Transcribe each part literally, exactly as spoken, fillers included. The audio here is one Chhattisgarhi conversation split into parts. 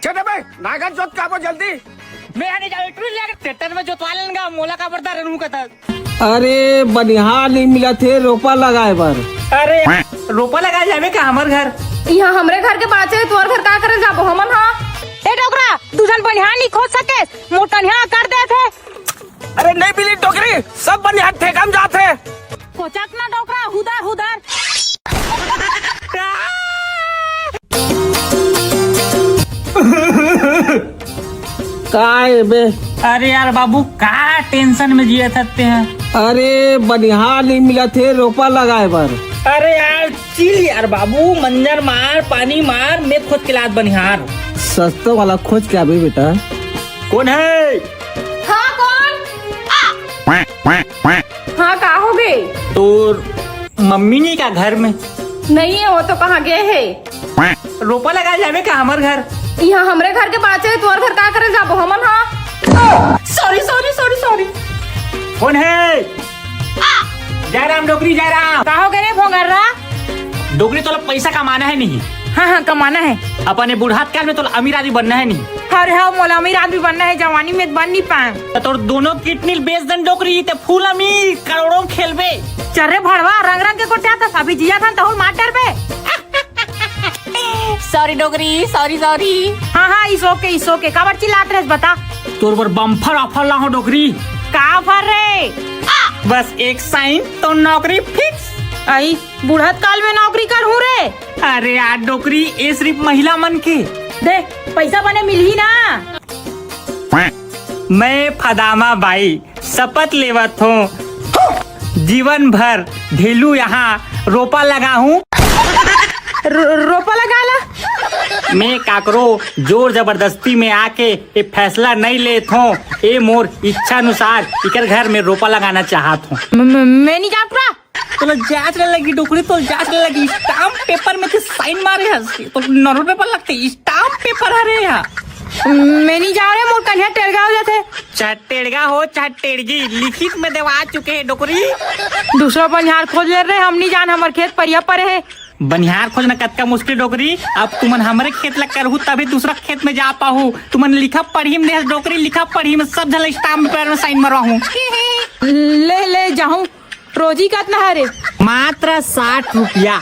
चल बे, नांगर जोत के आबो जल्दी। मैं हा नइ जावंव, ट्रेक्टर में जोतवा लेन गा, मोला काबर धरहू कथस। अरे बनिहार नइ मिलत हे रोपा लगाए बर। अरे रोपा लगाए जाबे का हमर घर? इहाँ हमरे घर के बाचे, तोर घर का करे जाबो हमन हा? ए डोकरा, तू झन बनिहार नइ खोज सकेस, मोर कनिहा कर देथे। अरे नइ मिली डोकरी, सब बनिहार ठेका में जाथे। कोचक ना डोकरा, हुदर हुदर। का ए बे? अरे यार बाबू, का टेंशन में जियत हस तें? अरे बनिहार नइ मिलत हे रोपा लगाए बर। अरे यार चिल यार बाबू, मंजन मार, पानी मार, मैं खोज के लात बनिहार। सस्ता वाला खोज के आबे बेटा। कोन हे? हाँ, कोन? हाँ, का होगे? तोर मम्मी नइ का घर में? नइ हे, वो तो कहाँ गे हे? रोपा लगाए जाबे का हमर घर? इहाँ हमरे घर के बाचे, तोर घर का करे जाबो हमन हा? Sorry, sorry, sorry, sorry। कोन हे? जयराम डोकरी, जयराम। का होगे रे भोंगर्रा? डोकरी, तोला पैसा कमाना हे नहीं? हाँ, हाँ, कमाना हे। अपन ये बुढ़ात काल में तोला अमीर आदमी बनना हे नहीं? अरे हाँ, मोला अमीर आदमी बनना हे, जवानी में बन नइ पाएंव। त तोर दोनों किडनी ल बेच देन डोकरी, तें full अमीर, करोड़ों खेलबे। चल रे भड़वा, रंग रंग के गोठियाथस, अभी जियत हन तहूं ल मार डरबे। Sorry डोकरी, sorry, sorry। हाँ, हाँ, it's okay, it's okay। काबर चिल्लात रहेस बता? तोर बर bumper offer लाहूं डोकरी। का offer रे? बस एक sign तो नौकरी fix। अई, बुढ़त काल में नौकरी करहूं रे। अरे यार डोकरी, ये सिर्फ महिला मन के। दे, पैसा बने मिलही ना। मैं फदामा बाई शपथ लेवत हों, जीवन भर ढेलू यहाँ रोपा लगाहूं। रो-, रोपा लगा ला। मैं काकरो जोर जबरदस्ती में आके ये फैसला नइ लेत हों। ये मोर इच्छा अनुसार इकर घर में रोपा लगाना चाहत हों। म-, म-, मैं नइ जावंव। तोला जांच ले लगी डोकरी, तोला जांच ले लगी। Stamp paper में तें sign मारे हस, तो normal paper लगथे, stamp paper हरे हा। मैं नइ जावंव रे, मोर कनिहा टेड़गा हो जाथे। चाहे टेड़गा हो, चाहे टेड़गी, लिखित में देवा चुके हे डोकरी। दूसरा बनिहार खोज ले रे, हम नइ जान, हमर खेत परिया परे हे। बनिहार खोजना कतका मुश्किल डोकरी, अब तुमन हमरे खेत ला करहू तभी दूसरा खेत में जा पाहू। तुमन लिखा पढ़ी में नइ हस डोकरी, लिखा पढ़ी में सब झन ला stamp paper में sign मरवाहूं। ले, ले जाहूं। रोजी कतना हरे? मात्र साठ रुपया।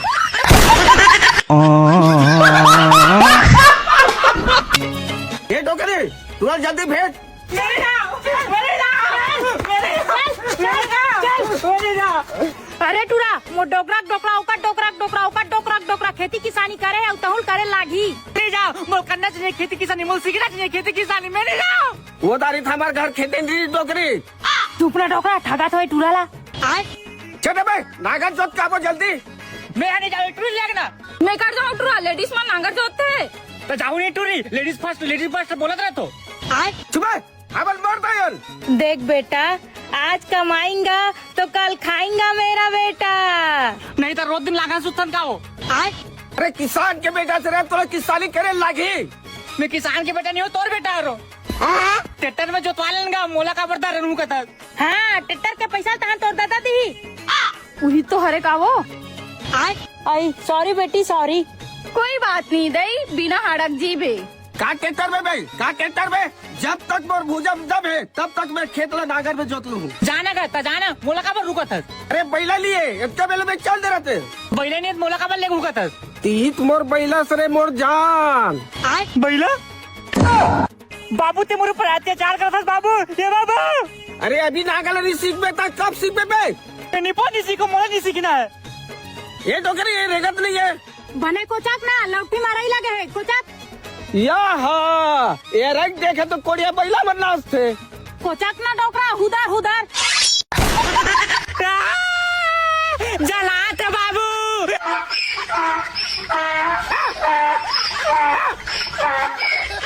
ए डोकरी, तुरंत जल्दी भेज। अरे टूरा, मोर डोकरा डोकरा ओकर डोकरा डोकरा ओकर डोकरा डोकरा खेती किसानी करे हे, अउ तहूं ल करे लागही। ले जा, मोला करना चाहिए खेती किसानी, मोला सीखना चाहिए खेती किसानी, मैं नइ जावंव। वो दारी था हमर घर खेती नइ डोकरी। चुप ना डोकरा, ठगाथस टूरा ला। चल बे, नांगर जोत के आबो जल्दी। मैं हा नइ जावंव, टूरी लेग ना। मैं कर जावंव टूरा, ladies मन नांगर जोतथे। त जाहूं नहीं टूरी, ladies first, ladies first बोलत रहे तो। चुप बे, हमन मर दयन। देख बेटा, आज कमाएंगा तो कल खाएंगा मेरा बेटा। नहीं त रोज दिन लांघन सुतथन का हो? अरे किसान के बेटा से रे, तोला किसानी करे लागही। मैं किसान के बेटा नहीं हों, तोर बेटा हरों। ट्रैक्टर में जोतवा लेन गा, मोला काबर धरहू कथस। हाँ, ट्रैक्टर के पैसा तहां तोर ददा दिही। उही तो हरे का वो। आई, sorry बेटी, sorry। कोई बात नहीं दई, बिना हड़क जीबे। का ट्रैक्टर में बे, का ट्रैक्टर में? जब तक मोर भुजा में दम हे, तब तक मैं खेत ला नांगर में जोत लूहूं। जाना गा, त जाना, मोला काबर रुकत हस? अरे बइला लिए, एतका बेला में चल दे रहते। बइला नहीं, मोला काबर लेगहू कथस? तीत मोर बइला सरे मोर जान। बइला? बाबू, तें मोर ऊपर अत्याचार करत हस बाबू, ए बाबू। अरे अभी नांगर नइ सीखबे त कब सीखबे बे? ए निपो नइ सीखों, मोला नइ सीखना हे। ए डोकरी, ये रेंगत नइ हे। बने कोचक ना, लौठी मारई लगे हे, कोचक। या हा, ये रंग देखे तो कोड़िया बइला मन नाचथे। कोचक ना डोकरा, हुदर, हुदर। जलात बाबू।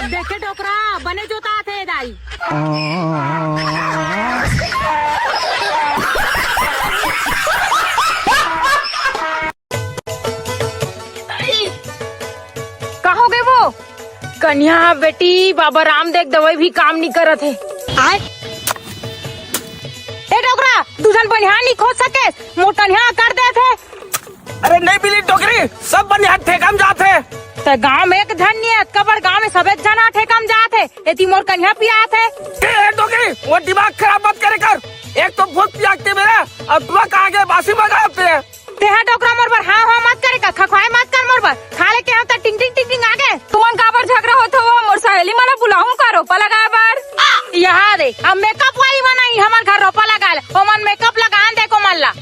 देखे डोकरा, बने जोताथे दाई। का होगे वो? कनिहा बेटी, बाबा रामदेव दवाई भी काम नइ करत हे। आय। ए डोकरा, तू झन बनिहार नइ खोज सकेस, मोर कनिहा कर देथे। अरे नइ मिली डोकरी, सब बनिहार ठेका में जाथे। त गांव में एक झन नइ हे, अतका बड़ गांव में सबे झन आठे कम जात हे, एती मोर कनिहा पिरात हे। ए, ए, डोकरी, मोर दिमाग खराब मत करे कर। एक तो भूत पियाक ते मेरा, अब टुरा कहाँ गे, बासी बजावत हे। तेहा डोकरा मोर बर हाँ हाँ मत करे कर, खखवाए मत कर मोर बर। खा ले के हम त टिंग टिंग टिंग टिंग आगे। तुमन काबर झगरा होत हो? मोर सहेली मन ला बुलाहूं का रोपा लगाए बर? यहाँ दे, अब मेकअप वाली मन आई हमर घर रोपा लगा ले, ओमन मेकअप लगान दे को मन ला।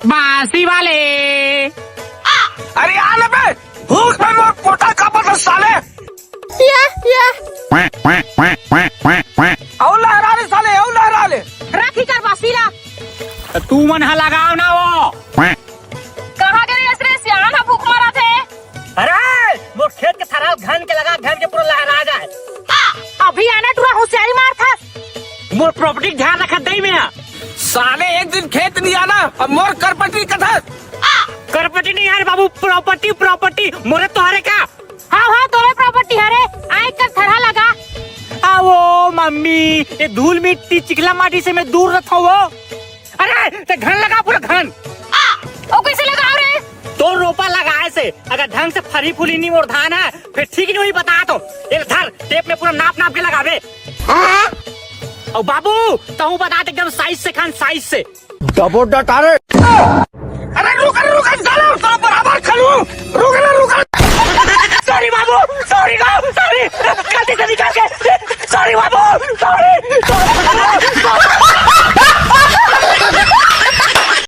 बासी वाले। अरे आ ना बे, भूख में मोर पोटा कांपत हे साले। या, या। अउ लहरा ले साले, अउ लहरा ले। रखी कर बासी ला। तुमन ह लगाव ना वो। कहाँ गे रे सियान ह भूख मरत हे? अरे, मोर खेत के थरा घन के लगा, घन के पूरा लहरा जाए। अभी आना टुरा होशियारी मारथस। मोर प्रॉपर्टी ध्यान रखत दई मैं। साले एक दिन खेत नइ आना, अब मोर करपटी कथस। करपटी नहीं यार बाबू, प्रॉपर्टी, प्रॉपर्टी। मोरे तोहरे का? हाँ, हाँ, तोरे प्रॉपर्टी हरे। आए कर थरा लगा। आ वो मम्मी, ये धूल मिट्टी चिकला माटी से मैं दूर रखो वो। अरे, ते घन लगा पूरा घन। ओ कैसे लगाव रे? तोर रोपा लगाए से अगर ढंग से फरी फूली नहीं मोर धान हे, फिर ठीक नहीं होही बता तो। ये धर, टेप में पूरा नाप नाप के लगाबे। अउ बाबू, तहूँ बता दे एकदम साइज से खान, साइज से। दबो डटा रे। अरे रुक, अरे रुक, साला, साला बराबर खलू।